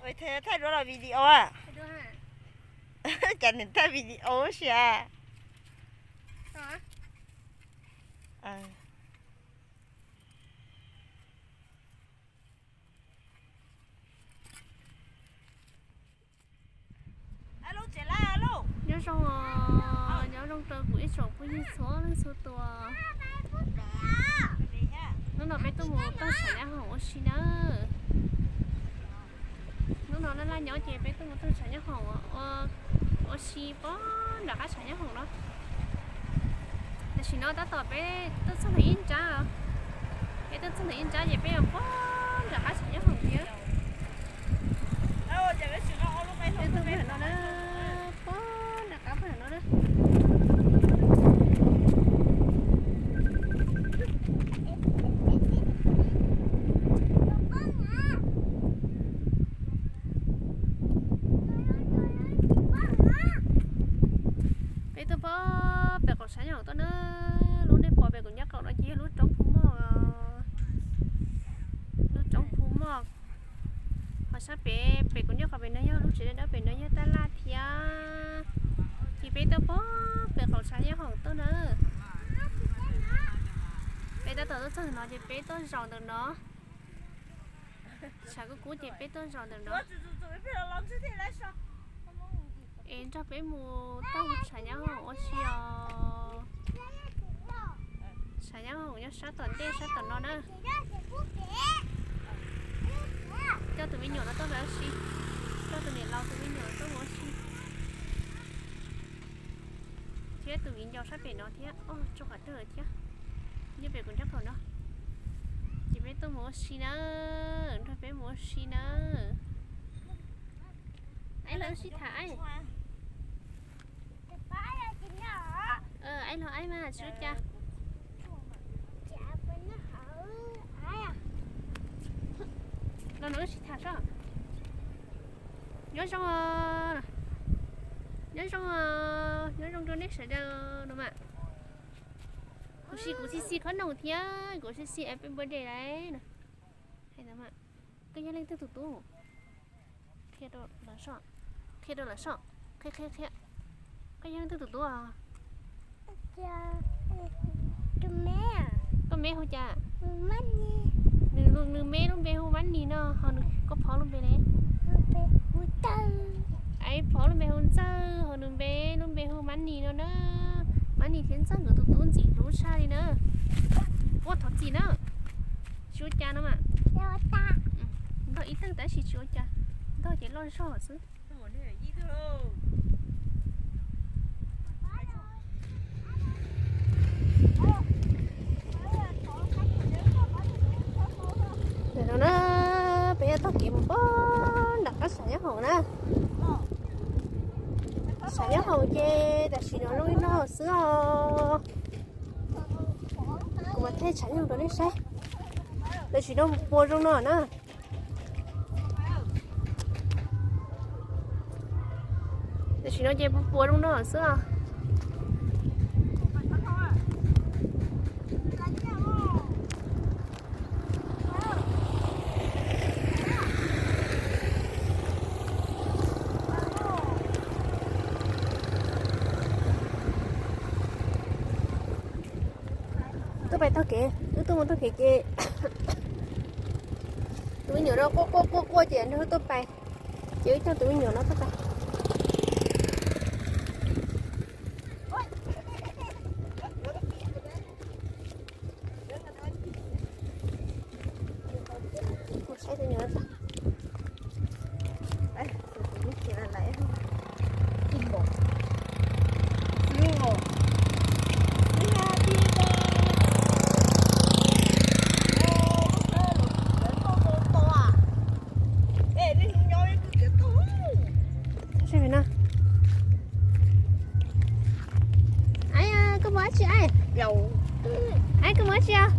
Ua, thaij duab los video a? Cas nws thaij video sia? Nyob zoo, nyob zoo rau kuv ib tsoom phooj ywg txhua leej txhua tus. Hnub no peb tuaj mus taug tshav nyab hoom ua si nawb. Hnub no laj laj nyob ces peb tuaj mus taug tshav nyab hoom ua si pem nram qab tshav nyab hoom no. Tam sim no tab tom peb tuaj txog ntawm ib nrab, peb tuaj txog ntawm ib nrab ces peb yuav pem nram qab tshav nyab hoom thiab. Peb tuaj pem no na, pem nram qab pem no na. Peb tuaj pem pem qaum tshav nyab hoom tuaj na. Lub nej pom pem kuv nyob qaum no ces yog lub roob Phu Moj, lub roob Phu Moj. Ho sab pem, pem kuv nyob qaum pem no yog lub tsev dawb dawb pem no yog tab laj thiab. Ces peb tuaj pem pem qaum tshav nyab hoom tuaj na. Peb tab tom tuaj txog no ces peb tuaj zaum ntawm no. Tshav kub kub ces peb tuaj zaum ntawm no. Es nrog peb mus taug tshav nyab hoom ua si os. Tshav nyab hoom nyob sab tom ntej sab tom no na. Coj tus me nyuam no tuaj pem ua si, coj tus niam laus tus me nyuam tuaj ua si. Thiab tus viv ncaus sab pem no thiab, o, tsau qhov twg lawm thiab. Nyob pem kuv nraub qaum no. Ces peb tuaj mus ua si na, nrog peb mus ua si na. Aib los sib tham aib. Aib los aib mas tsis ua cas. Los no wb sib tham soj. Nyob zoo, nyob zoo, nyob zoo rau nej sawv daws no mas. Kuv si kuv xi xi khob noom thiab kuv xi xi happy birthday lawm no. Hais ntawd mas, koj yog leej twg tus tub? Qhia rau lawv soj, qhia rau lawv soj, qhia qhia qhia. Koj yog leej twg tus tub os? Koj me hu cas? Nws, nws me lub npe hu Mab Nis no, ho nws, koj phov lub npe ne? Aib phov lub npe hu Ntxawg, ho nws me lub npe hu Mab Nis no na. Mab Nis thiab Ntxawg nkawd tus tub ntxim hlub tshaj li na. Ua thov txim na. Tsis ua cas no mas. Ntog ib teeg tab sis tsis ua cas. Ntog ces loj zog xwb. Ntawm no na, peb yuav taug kev mus pem nram qab tshav nyab hoom na. Tshav nyab hoom ces tam sim no zoo li no xwb os. Kuv mam thaij tshav nyab hoom rau nej saib. Tam sim no puas zoo no na. Tam sim no ces puas zoo no xwb os. Tuaj pais taug kev, wb tuaj mus taug kev ces tus me nyuam no quaj quaj quaj quaj ces nrog wb tuaj pais, ces wb coj tus me nyuam no tuaj pais. Saib tus me nyuam no. Aib, koj mus dab tsi aib? Aib, koj mus dab tsi os?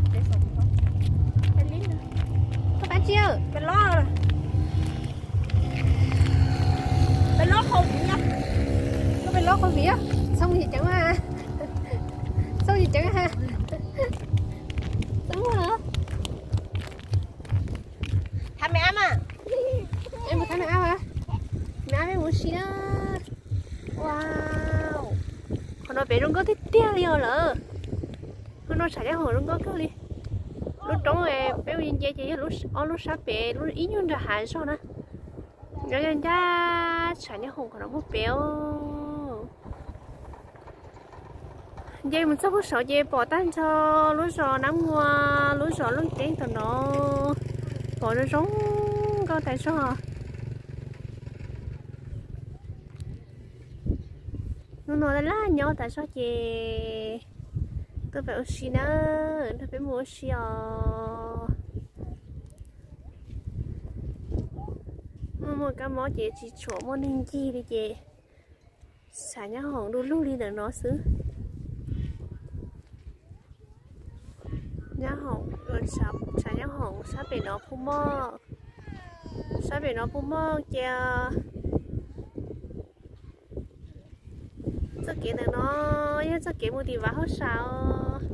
Koj pab tsi? Koj pem lob qhov viv, txhob mus yim ceev, txhob mus yim ceev ha, txhob mus ha. Si na. Wow, qhov no pem zoo nkauj tiag tiag li os lawm. Hnub no tshav nyob hoom zoo nkauj kawg li. Lub roob peb ua nce ces yog ob lub sab pem, lub ib nyuag nram hav zog na. Nyob ncaj ncaj tshav nyob hoom qhov no muaj pem os. Nce mus txog puag saud ces pom tag nrho lub zos Nab Mua, lub zos Looj Ceeb tom no, pom zoo zoo nkauj tas zog. Hnub no laj laj nyob tas zog ces tuaj pem ua si na, nrog peb mus ua si os. Muaj muaj kab mob ces tsis tshua muaj neeg ncig li ces tshav nyob hoom du lug li ntawm no xwb. Nyob hoom, tshav nyob hoom sab pem no puas mog, sab pem no puas mog ces txoj kev ntawm no yog txoj kev mus tim Vaj Hauj Sam os.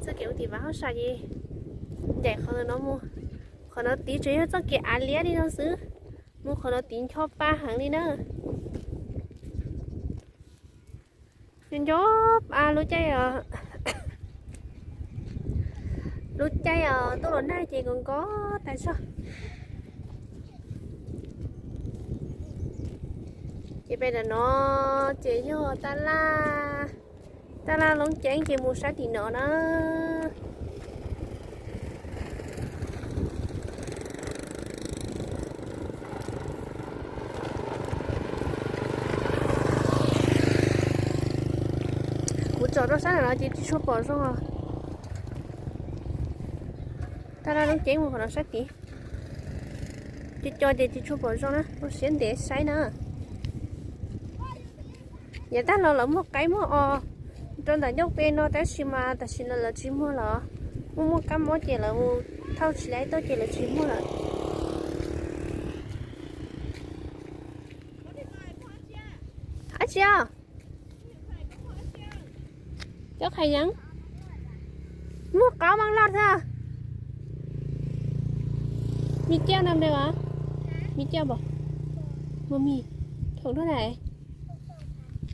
Txoj kev mus tim Vaj Hauj Sam ces ncaim qhov ntawm no mus, qhov no tid tseem yog txoj kev av liab li no xwb, mus qhov no tid ncho pa heev li na. Ncho pa lub caij, lub caij tuaj los nag ces nkos nkos tas zog. Ces pem ntawm no ces yog tab laj, tab laj Looj Ceeb ces mus sab tim no na. Kuv tsom rau sab no ces tsis tshua pom zoo os. Tab laj Looj Ceeb mus qhov no sab tid. Co co ces tsis tshua pom zoo na, ua siab ntev saib na. Yav tag los lawv muag qaib muag os rau ntawm ncauj pem no tab sis mas tam sim no lawv tsis muag lawm. Muaj muaj kab mob ces lawv mus thauj tsis laib tuaj ces lawv tsis muag lawm. Ab tsi os. Cov qhais yeeb, muag qaub mas loj thiab. Mis caj no npe as, mis caj npam, muag mis, thoom rau na,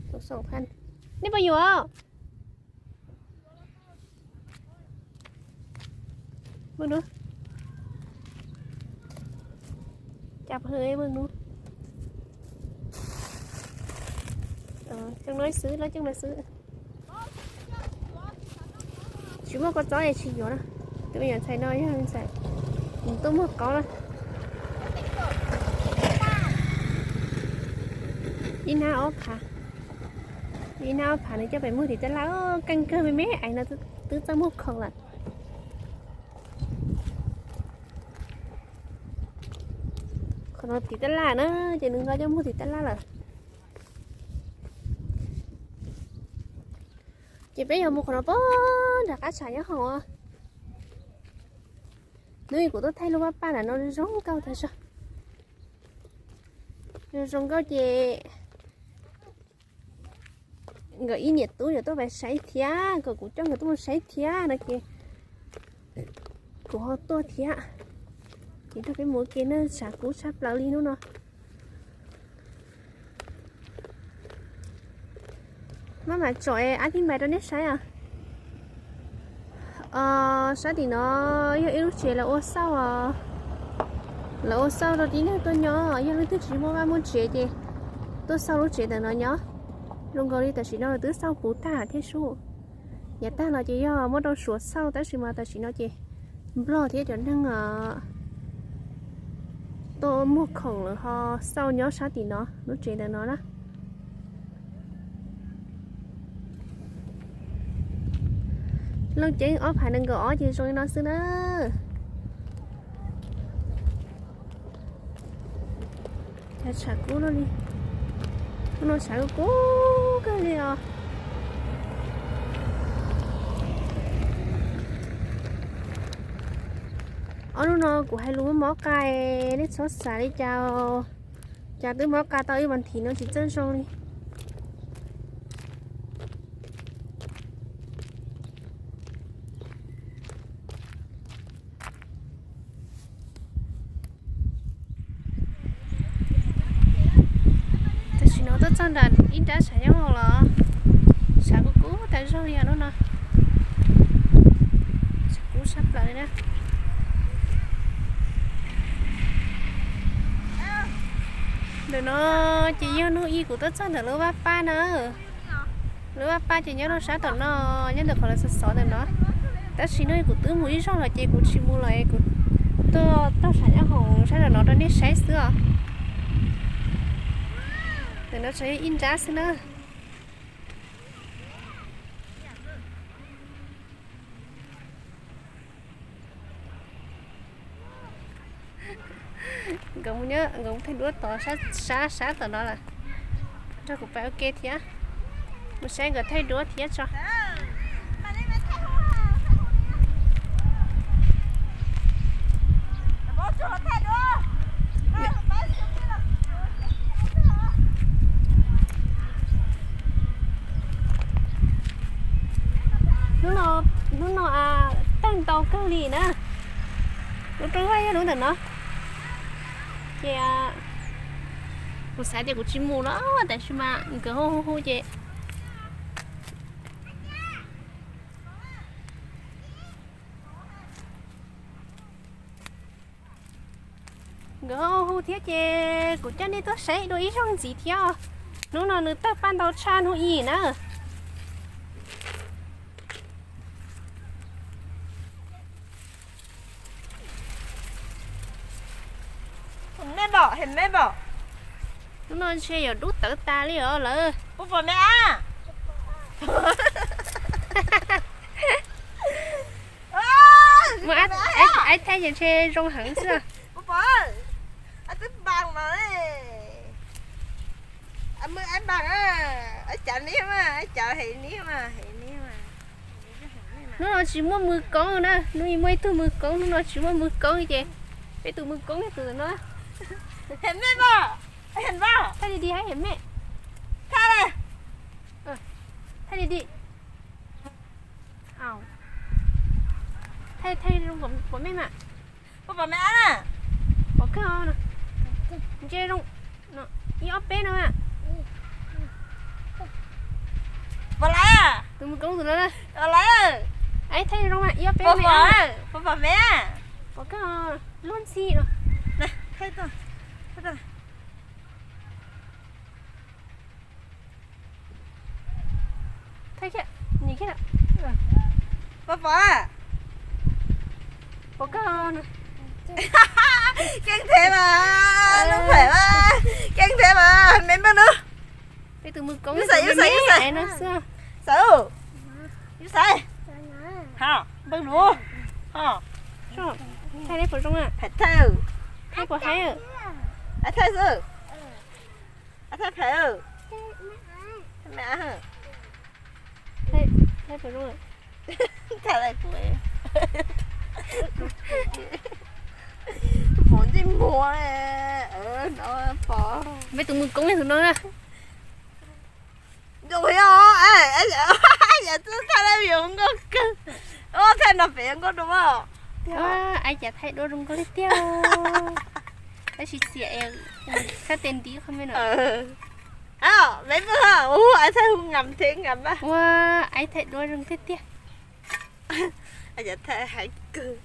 thoom xoom phan. Nej puas yuav? Cov no xwb, loj coob no xwb. Tsis muaj kua txob es tsis yuav na. Tus me nyuam ntxhais no yog ntxhais tuaj muag qaub na. Ib hnab ob phav, ib hnab ob phav nws coj pem muag tim tab laj, keej kawg me me ais no twb txawj muag khoom lawm. Qhov no tim tab laj na, ces nws nqa coj muag tim tab laj lawm. Ces peb yuav mus qhov no pem nram qab tshav nyob hauv. Hnub ib kuv tuaj thaij lub maj paj nram no zoo nkauj tas zog. Zoo nkauj ces nkawd ib niam tub yuav tuaj pais saib thiab, kom kuv coj nkawd tuaj mus saib thiab no ces kuv ho tuaj thiab. Ces nrog peb mus ua ke na, tshav kub tshaj plaws li hnub no. Maj mam tsom ab thib mais rau nej saib os. Sab tim no yog ib lub tsev lawv ua xauj os. Lawv ua xauj rau tib neeg tuaj nyob, yog leej twg tsis muaj vaj muaj tsev ces tuaj xauj lub tsev ntawm no nyob. Zoo nkaus li tam sim no lawv twb xauj puv tag thiab sub. Yav tag los ces yog muab rau Suav xauj tab sis mas tam sim no ces Nplog thiab cov neeg tuaj muag khoom lawm ho xauj nyob sab tim no lub tsev ntawm no na. Looj Ceeb ob phav nees nkaum ob ces zoo li no xwb na. Tshav kub no li, hnub no tshav kub kawg li os. Ob hnub no kuv hais lus muaj mob qa, nej txhob xav li cas, cas twb mob qa tau ib vas thiv no tsis txawj zoo li. Tuaj txog nram ib nrab tshav nyob hauv los, tshav kub kub tas zog li os hnub no. Tshav kub sab plaws li na. Ntawm no ces yog hnub ib kuv tuaj txog ntawm lub vaj pab na. Lub vaj pab ces nyob rau sab tom no, nyob ntawm qhov lawv xov xov ntawm no. Tab sis hnub ib kuv twb mus ib zaug lawm ces kuv tsis mus lawm, kuv tuaj taug tshav nyob hauv sab tom no rau nej saib xwb os. Ntawm no tshuav ib nrab xwb na. Nkawd mus nyob, nkawd mus thaij duab tod sab sab tom no lawm. Nrog kuv pais ua ke thiab. Mus saib nkawd thaij duab thiab tso. Hnub no, hnub no tawg ntau kawg li na. Lub rooj vag yog lub ntawm no. Ces kuv xav tias kuv tsis mus los tab sis mas nkawd hu hu hu ces nkawd hu thiab ces kuv coj nej tuaj saib dua ib zaug ntxiv thiab. Hnub no nws tawg paj ntau tshaj hnub ib na. Hnub no ntshe yuav dub tawv tas li os lawm. Aib thaij ces ntshe zoo heev xwb. Hnub no tsis muaj mws koob na, hnub ib muaj ib tug mws koob, hnub no tsis muaj mws koob ces peb tus mws koob yog tus ntawm no. Thaij li di hab hem mej. Thaij li di. Thaij, thaij zoo pom mej mas. Pom kawg, ntshe zoo ib ob peb no mas. Tus mws koob tus no na. Aib thaij zoo mas ib ob peb me. Pom kawg, luag ntxhi no. Thaij, nim, pom, pom kawg. Keeb thiab mas, lub phem mas, keeb thiab mas, me npawg nus. Peb tus mws koob, yus xaiv, yus xaiv, yus xaiv no xwb. Xaiv, yus xaiv. Ho, npawg nus. Ho, thaij puas zoo a? Thaij, thaij, thaij puas haib? Thaij xwb. Thaij phem. Thaij me ab. Thaij puas zoo? Thaij puas, puas ntsej muag no pom. Peb tus mws koob tus no na. Zoo yog, yam txawj thaij lawm yuav nkauj kawg. Thaij no pem yuav nkauj dua. Aib, cas thaij duab zoo nkauj li tiag. Tab sis xiam es sab tes ntiv qhov me no. Me npawg, ua aib thaij hu ngam thiab ngam. Ua aib thaij duab zoo tiag tiag. Aib, cas thaij heev kawg.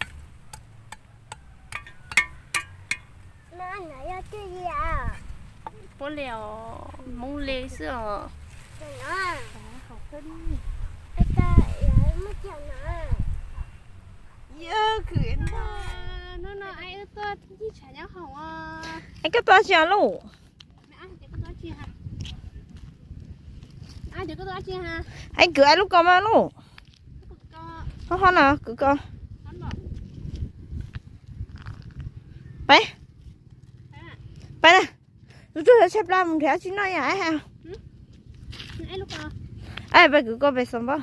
Puab le os, Hmoob le xwb os. Hnub no aib wb tuaj ncig tshav nyob hauv os. Aib, koj tuaj tsi os luj? Aib, kwv aib lub ko mas luj. Ho ho no kwv ko. Peb, peb na. Tus tug tshaib plab mus nrhiav tsi noj yom. Aib, peb kwv ko pem xov npab.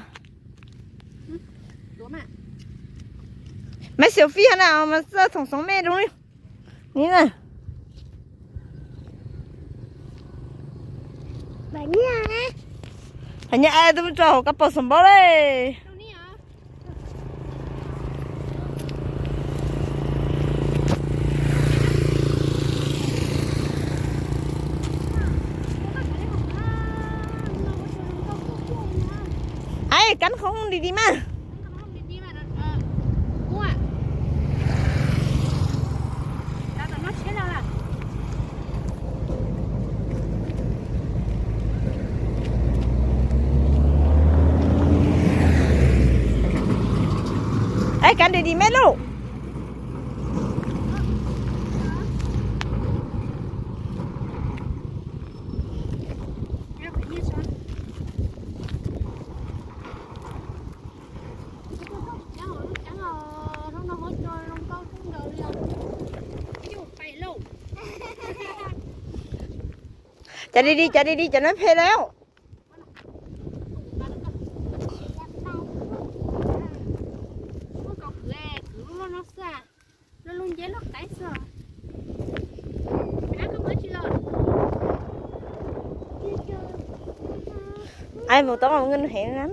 Maiv xyuas fij hov na mas txawj thoom xoov mej rau li. Ni na. Pham nyaj, tus mus tso hauv kab paus xov npab le. Kab qhov di di mas. Ej, kab di di me lauj. Cov di di, cov di di, cov no phem lauj. Ai mus tau nws heev na.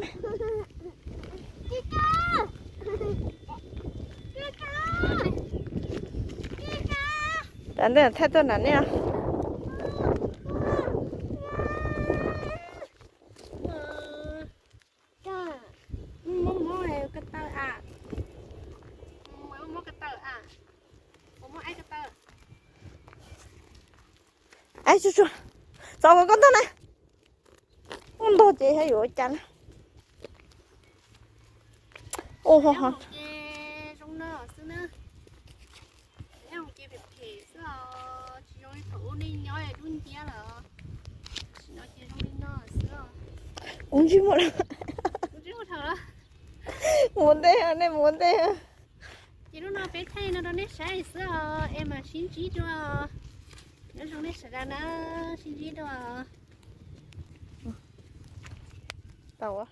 Tam ntej thaij tuaj nram nej. Muab muab ko taw a. Muab ko taw a. Muab ko taw. Txaus kom koj ntog na. Ua ntog ces yuav ua cas na. Ua ho ho. Ces zoo no xwb na. Ces phem phem xwb os, tsis zoo li thaum ub nej nyob dub nciab lawm. Tam sim no ces zoo li no xwb os. Kuv ntsib muaj, kuv ntsib muaj dhau lawm. Mus ua ntej, nej mus ua ntej. Ces lub no peb thaij no rau nej saib xwb os, es mam sib ntsib dua. Nyob zoo nej sawv daws na, sib ntsib dua. Tau.